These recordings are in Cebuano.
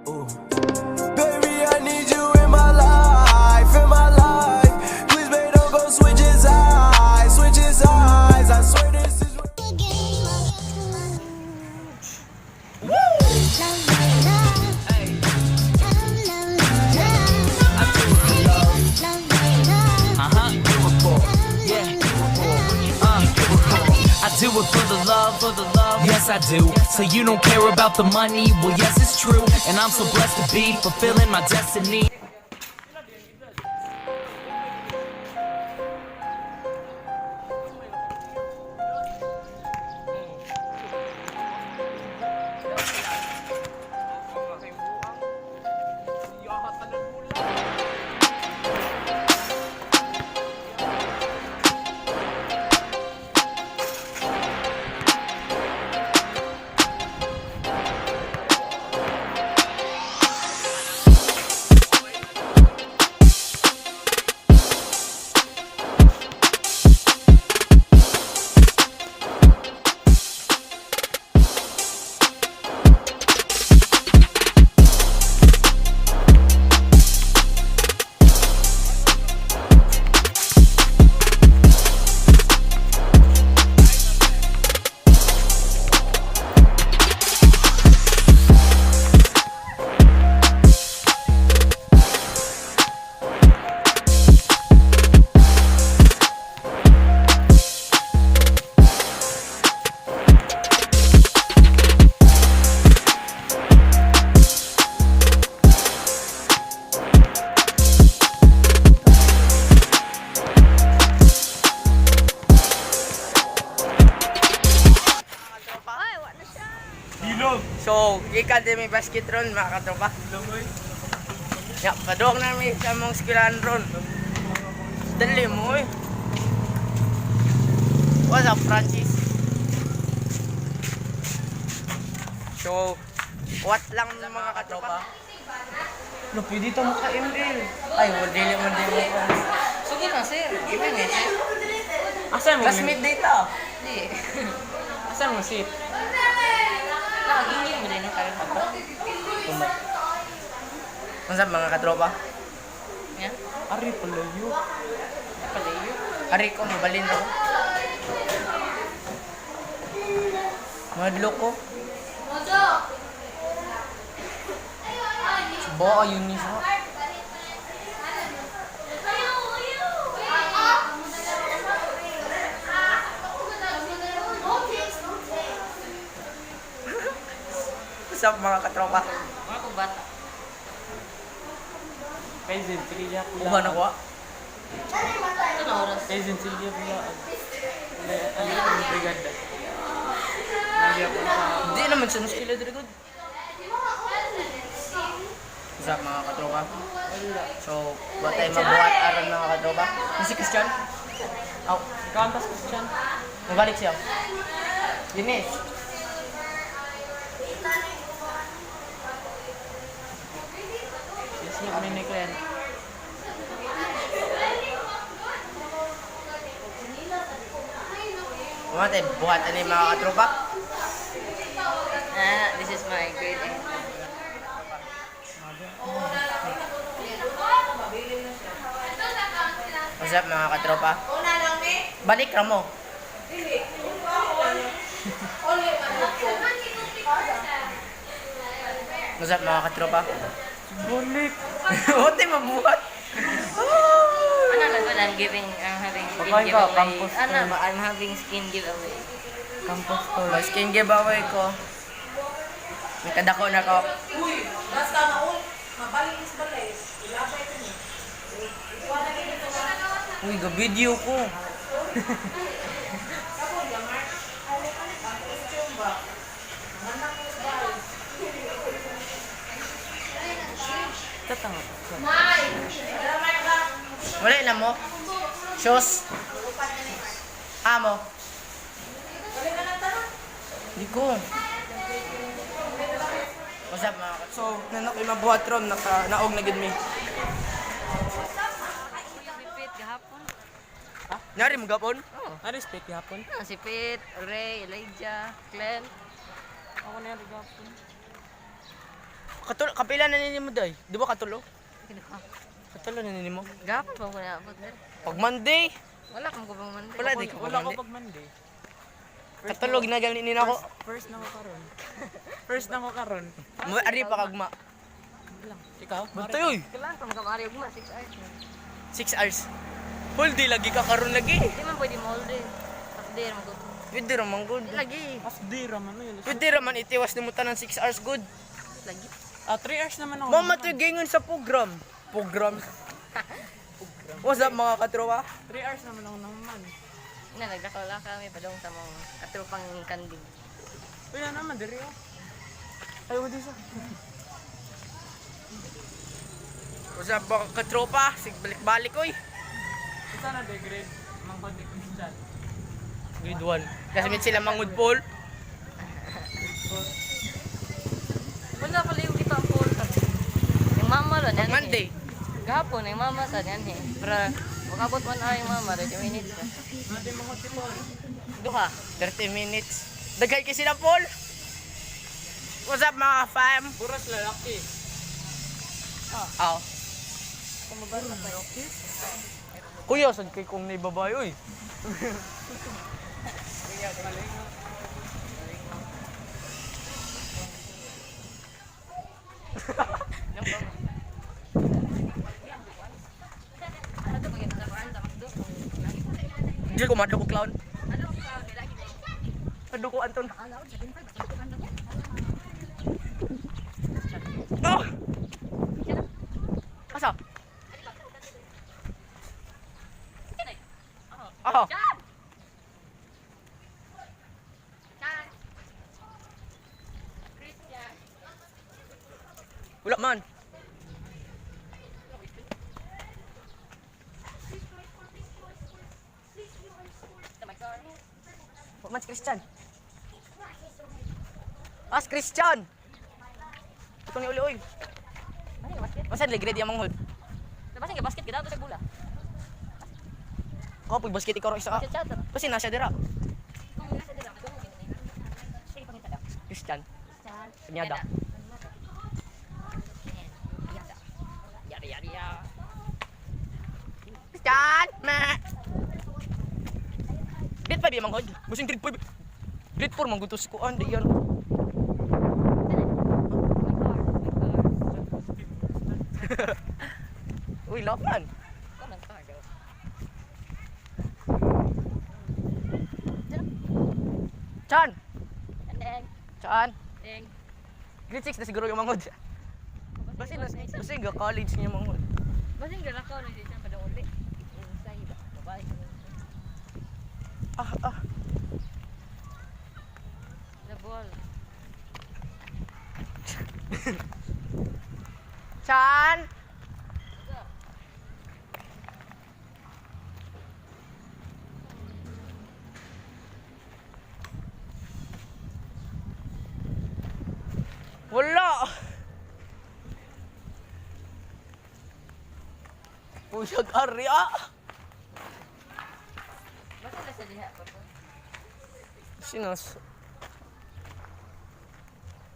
Ooh. Baby, I need you in my life, in my life. Please, babe, don't go switch his eyes. I swear this is. I do it for the love, for the love. Yes, I do. So you don't care about the money? Well, yes, it's true. And I'm so blessed to be fulfilling my destiny. So, gikan din may basket ron, mga katropa. Ya, padong namin sa mong eskwelahan ron. Dali mo eh. What's up, Francis? So, what lang, mga katropa? No, pwede ito maka-ML. Ay, wala, dili mo, dili mo. Sige na, sir. Give me, sir. Asan mo? Classmate data. Di. Asan mo sit? Nakagingin mo din ang karon ako. What's up, mga katropa? Yeah. Ari palayo. Palayo. Ari ko, mabalin ako. Madlok ko. Ba, ayun ni siya. What's up, mga katropa? Mga ko bata. Kaizen, sige ya pula. Uban ako ah. Ito na oras. Kaizen, sige pula. Ali ang brigada. Nagya ko sa Hindi naman siya sila diri good. What's up, mga katropa? So, what tayo mabuhat aron, mga katropa? Yung si Christian? Aw, Kantas Christian. mabalik siya. Dinis. Yes, niya kami ni Claire. Mga tayo, buhat ano yung mga katropa? Ah, this is my grade 8. What's up, mga katropa? Balik ra mo. What's up, mga katropa? Balik. Ote, mabuhat. Ano na good, I'm having skin Pakain ka, giveaway. campus Ano tour. ba, I'm having skin giveaway. Campus tour. Mas skin giveaway ko. May kadako na ko. Uy, ga-video ko. Tatanga. Wala na mo. Shoes. Amo. Hindi ko. What's up, mga So, nanak yung mabuhat ron, naka, naog na gid mi. Si Pete gahapon. Nari mo gapon? Oh. Ano respect gihapon? Ah, si Pete, Ray, Elijah, Glenn. Ako na yung gihapon. Katulo, kapila na nini mo day. Di ba katulo? Katulo na nini mo. Gapon pa ko na abot na. Pag Monday, Wala kang kubang man. wala di ka Wala pag ko Monday. pag Monday. Katulo ginagal ni nako. First na ko karon. First na ko karon. Mo ari pa kagma. Ikaw? Bantay oy. Kailangan pa makamari ugma 6 hours. Na. 6 hours. Full day lagi ka karon lagi. Di man pwede mo all day. Half day ra man gud. Pwede ra man good. Di lagi. Half day ra man yun. Pwede ra man itiwas nimo tanan 6 hours good. Lagi. Ah, 3 hours naman ako. Mama to gingon sa program. Program. What's up mga katropa? 3 hours naman ako naman. Na nagdakawala kami padong sa mga katropang kanding. Uy, na naman diri oh. Ay, wala sa. What's up mga katropa? Sig balik-balik oy. Isa na de grade mang konti Christian. Grade 1. Kasi mit sila mangud Paul. Wala pala yung kita ang phone. Yung mama ron yan. Monday. Gahapon yung mama sa yan eh. Pero makabot man ay yung mama 30 minutes ka. Nade mga si Paul. Duha. 30 minutes. Daghay kay sila Paul. What's up mga fam? Puros lalaki. Aw. Kuya, sad kay kong ni babae oy. Ano ba yung sa McDo? Di ko madlo ko clown. Ado ko Anton. Oh! Asa? Oh. Wala man. Wala man si Christian. Ah, si Christian! Ito ni Uli, oy. Masa dili grade yung manghod. Labasan ka basket kita sa bula. Kapoy basket ikaw ra isa. Basket chatter. Kasi nasa dira. Kung nasa dira ka Sige pangita daw. Christian. Nyada. Yari yari ya. Christian! Ma! Grade 5 yung manghod. Busing grade 5. Grade 4 manggutos ko. Andi yan. Uy, lock man. Ko man car daw. Chan! Andeng. Chan! Deng. Grade 6 na siguro yung manghod. Basin na, basin ga college niya manghod. Basin ka na siya pa daw uli. Sa iba. Babae. Ah, ah. The ball. Chan! Wala! Puyag ari ah! Basta na sa diha pa. Sinas.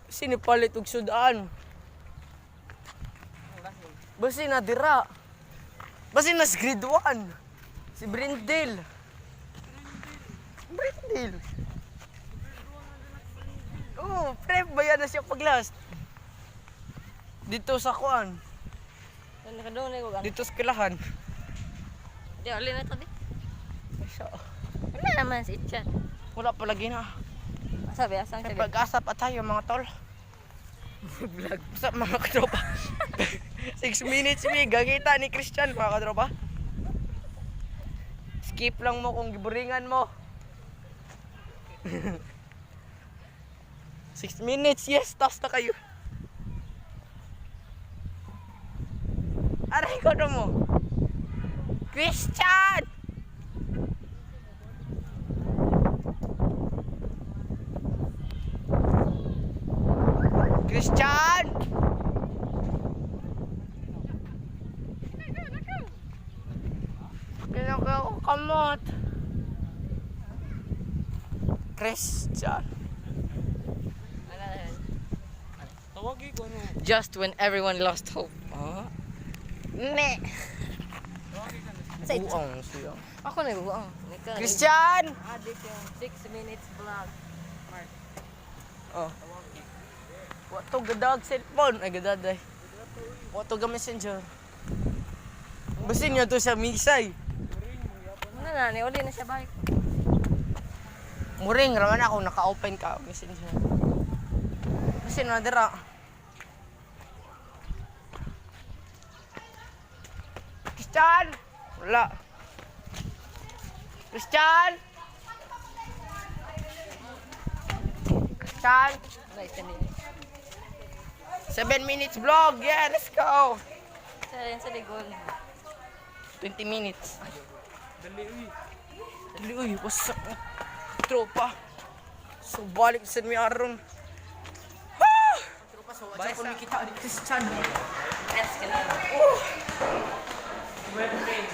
Sinipalit og sudan. Basi na dira. Basi na sa grade 1. Si Brindel. Brindel. Oh, prep ba yan na siya pag last? Dito sa kuan, Ano ka doon ko dito sa kilahan. Di uli na to di. Ay, siya. Wala naman si Chan. Wala pa lagi na. Sabi asang May sabi. pag-asa pa tayo mga tol. Vlog. Sa mga katropa. 6 minutes mi gagita ni Christian mga katropa. Skip lang mo kung giburingan mo. 6 minutes, yes, tas na kayo. Aray ko na mo. Christian! Christian! Kinakaw ko kamot. Christian. Ano na yun? Tawagi ko ano. Just when everyone lost hope. Ah? Me. Buang siya. Ako na buang. Christian! Adik yung 6 minutes vlog. Oh. Wa to gadag cellphone. Ay gadad ay. Wa to ga messenger. Basin niya to sa Misay. Ano na, ni uli na siya balik. Muring raman ako naka-open ka messenger. Basin na dira. Christian! Wala. Christian! Christian! Nice na. 7 minutes vlog. Yeah, let's go. Sa rin sa ligol. 20 minutes. Dali uy. Dali, uy, what's up? Tropa. So, balik sa mi aron. Ah! Tropa, so, what's up kung kita ni Christian? Yes, ka na. Oh! Web pain.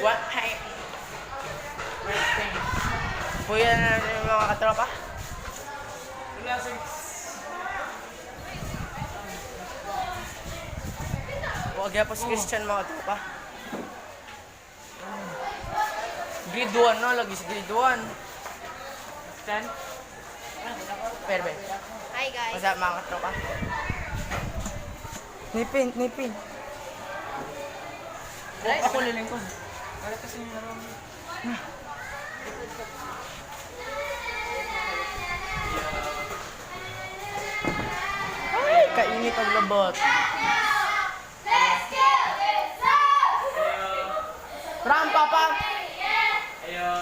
What pain? Puya na rin mga katropa. Wala sa Huwag pa si Christian mga tropa. Grade 1 no, lagi sa grade 1. Stan. Pero, be, Hi guys. what's up mga katropa? Nipin, nipin. Ako lilingkod. Wala kasi yung laro. Ay, kainit ang labot. Ram, papa! Ayo.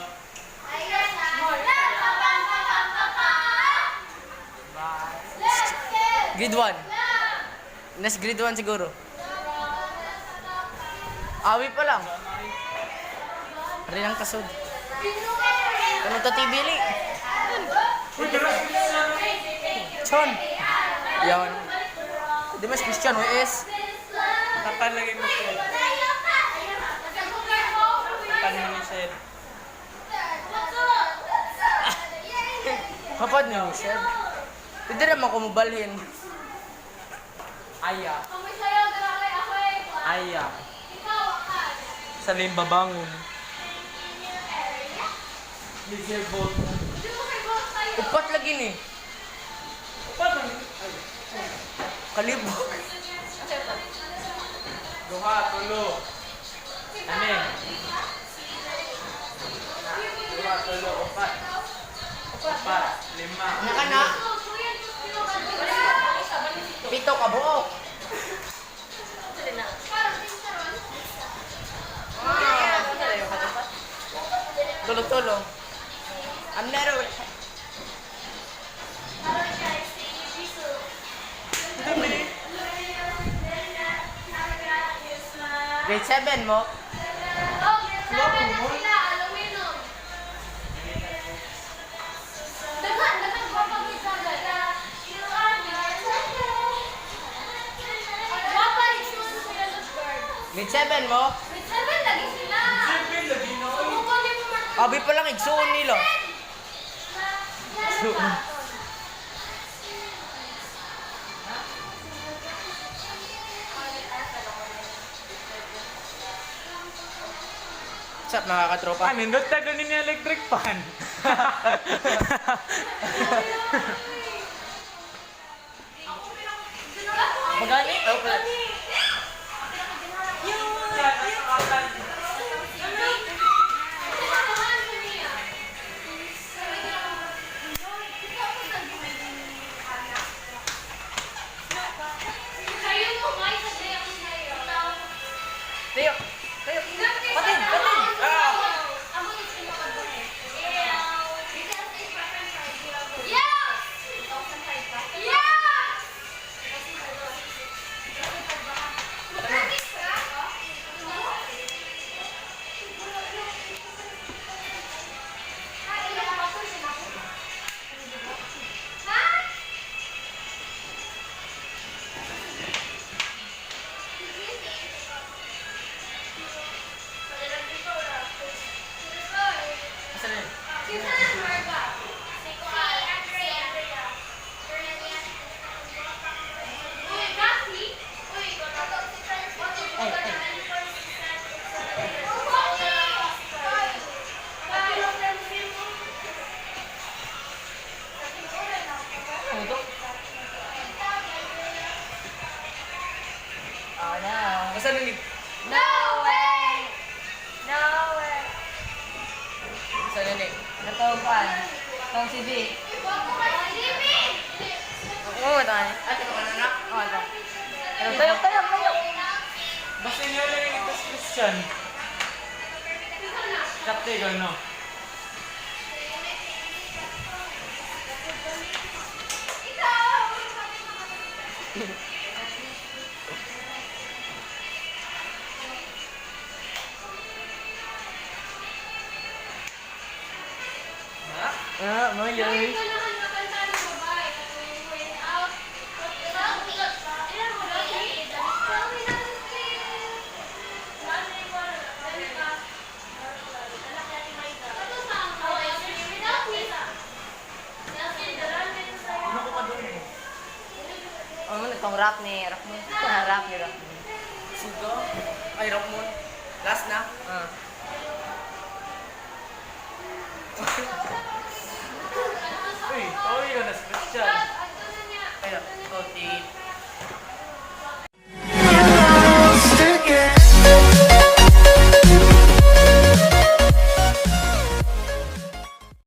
Grade 1. Nas grade 1 siguro. Awi pa lang. Rin ang kasod. Ano to tibili? Chon. Yan. Di mas Christian o is. Tapan lagi mo siya. Tapan mo ni Shed. Kapad niyo, sir. Pwede naman ko mabalhin. Aya. Aya. Sa limbabangon. Miguel Bolt. Upat lagi ni. Upat man. Ay. Kalibog. Duha, tulo. Ane. Duha, tulo, upat. Upat, lima. Naka na. Pito ka buok. Tulog-tulog. I'm never... Grade 7 mo? Grade 7 mo? Abi pa lang, igsuon nila. What's up mga katropa? Ah, nindot ta ganin ni electric fan. Magani? Okay. Tayo! Tayo! Patin! Patin! Ah! Yes! Basta nang No way! No way! Sa nani. Katong pan. Tong si B. Oo, ito ka. Ay, ito ka na na. Oo, ito. Tayo, tayo, tayo! Basta niya lang yung itas Christian. Kapte ka, no? Ah, mga yun. Ano ko pa doon eh? Oh, itong rap ni Rockmoon. Ah, rap ni Rockmoon. Suga? Ay, Rockmon. Last na? Ah. Uy, tawag ka na si Christian. Ay, oh, si.